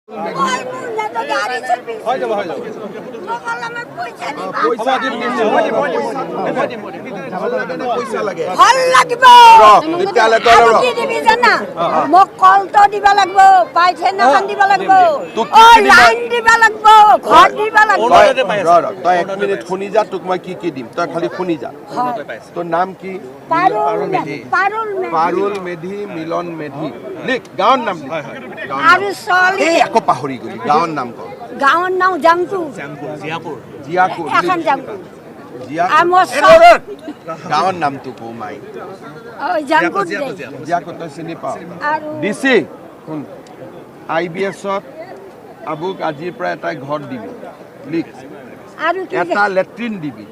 মই মোৰ নেতো গাড়ী চেপি হৈ যাব, হৈ যাব। মোক অলপমান পইচা দিবা। পইচা দিম, দিম। পইচা লাগে। ভাল লাগিব। ৰ, তেতিয়াহ'লে তই আৰু ৰ। কি দিবি জানা? মোক কলটো দিব লাগিব, পায়খানাখন দিব লাগিব, তোক কি অ কি দিবা? লাইন দিব লাগিব, ঘৰ দিব লাগিব। তই ৰ ৰ, তই এক মিনিট শুনি যা। তোক মই কি কি দিম, তই খালি শুনি যা। হয়। তোৰ নাম কি? পাৰুল মেধি, পাৰুল মেধি। পাৰুল মেধি, মিলন মেধি। লিখ, গাঁৱৰ নাম লিখ, গাঁৱৰ নাম। আৰু ছোৱালী এই আকৌ পাহৰি গলি। গাঁৱৰ নাম ক। গাঁৱৰ নাম জাংকু। জীয়াকুৰ। এখন জাংকু। জীয়াকুৰ। আৰু মোৰ এই ৰ, ৰ। গাঁৱৰ নামটো কওঁ মাই। অ, জাংকুত দে। জীয়াকুৰ তই চিনি পাৱ। আৰু ডিচি শুন, আই বি এছত আবুক আজিৰ পৰা এটা ঘৰ দিবি, লিখ। আৰু কি? এটা লেট্ৰিন দিবি।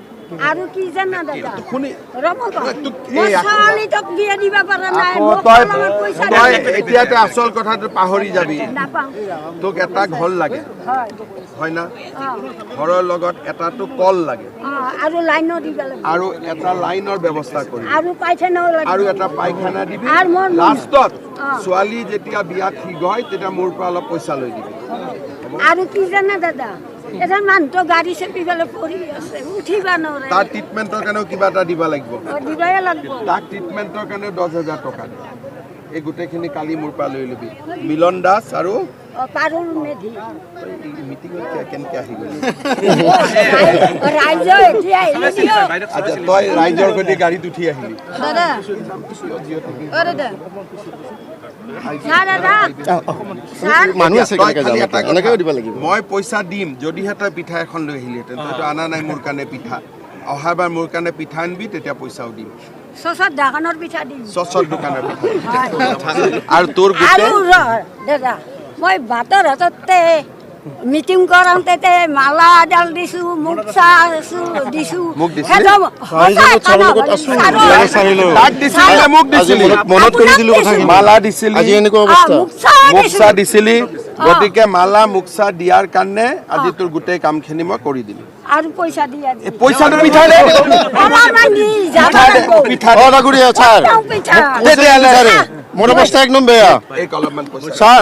আৰু কি জানা দাদা? শুনি ৰ, মই কওঁ। তোক মই এই আকৌ- ছোৱালীটোক বিয়া দিব পৰা নাই। আকৌ মোক তই অলপমান পইচা তই দিবি। এতিয়া তই আচল কথাটো পাহৰি যাবি। নাপাওঁ। তোক এটা ঘৰ লাগে। হয়। হয় না? অ। ঘৰৰ লগত এটাটো কল লাগে। অ, আৰু লাইনো দিব লাগিব। আৰু এটা লাইনৰ ব্যৱস্থা কৰিবি। আৰু পায়খানাও লাগিব। আৰু এটা পায়খানা দিবি। আৰু মোৰ লাষ্টত অ। ছোৱালী যেতিয়া বিয়া ঠিক হয়, তেতিয়া মোৰ পৰা অলপ পইচা লৈ দিবি। আৰু কি জানা দাদা? এজন মানুহটো গাড়ী চেপি পেলাই পৰি আছে, উঠিব নোৱাৰে। তাৰ ট্ৰিটমেণ্টৰ কাৰণেও কিবা এটা দিব লাগিব। অ, দিবই লাগিব। তাক ট্ৰিটমেণ্টৰ কাৰণেও 10,000 টকা দে। এই গোটেইখিনি কালি মোৰ পৰা লৈ ল'বি। মিলন দাস আৰু অ, পাৰুল মেধি। মিটিঙত কেনেকে আহি গ'লি? ৰাইজ এতিয়া আহিলে দিয়ক। আচ্ছা, তই ৰাইজৰ সৈতে গাড়ীত উঠি আহিলি। দাদা, অ দাদা, ছাৰ, দাদা, ছাৰ। মানুহ আছে। তই কেনেকে খালি যাম? এটা কথা, এনেকেও দিব লাগিব। মই পইচা দিম যদিহে তই পিঠা এখন লৈ আহিলিহেঁতেন। তইতো অনা নাই মোৰ কাৰণে পিঠা। অহাবাৰ মোৰ কাৰণে পিঠা আনবি, তেতিয়া পইচাও দিম। চচত দোকানৰ পিঠা দিম। চচৰ দোকানৰ পিঠা। হয়। আৰু তোৰ আৰু গোটেই ৰ দাদা, মই বাটৰ হাততে মিটিং কৰাওঁতে তে মালা এডাল দিছো, মোক চাহ দিছো। মোক দিছিলি? সেইটো সঁচাই। ছাৰৰ লগত আছো। ছাৰৰ- তাক দিছিলি নে মোক আজি দিছিলি? মনত কৰি দিলো কথাখিনি। মালা দিছিলি। আজি এনেকুৱা অ, অৱস্থা। মোক চাহ মোক দিছো। চাহ দিছিলি। গতিকে মালা মুখ চাহ দিয়াৰ কাৰণে আজি তোৰ গোটেই কামখিনি মই কৰি দিলো। আৰু পইচা দিয়া। এই পইচাটো পিঠা দে। অলপমান দি যাব পিঠা দে। লাগিব। পিঠা দে। অ ডাঙৰীয়া ছাৰ। পিঠা। তেতিয়াহ'লে মোৰ অৱস্থা একদম বেয়া। এই অলপমান পইচা ছাৰ।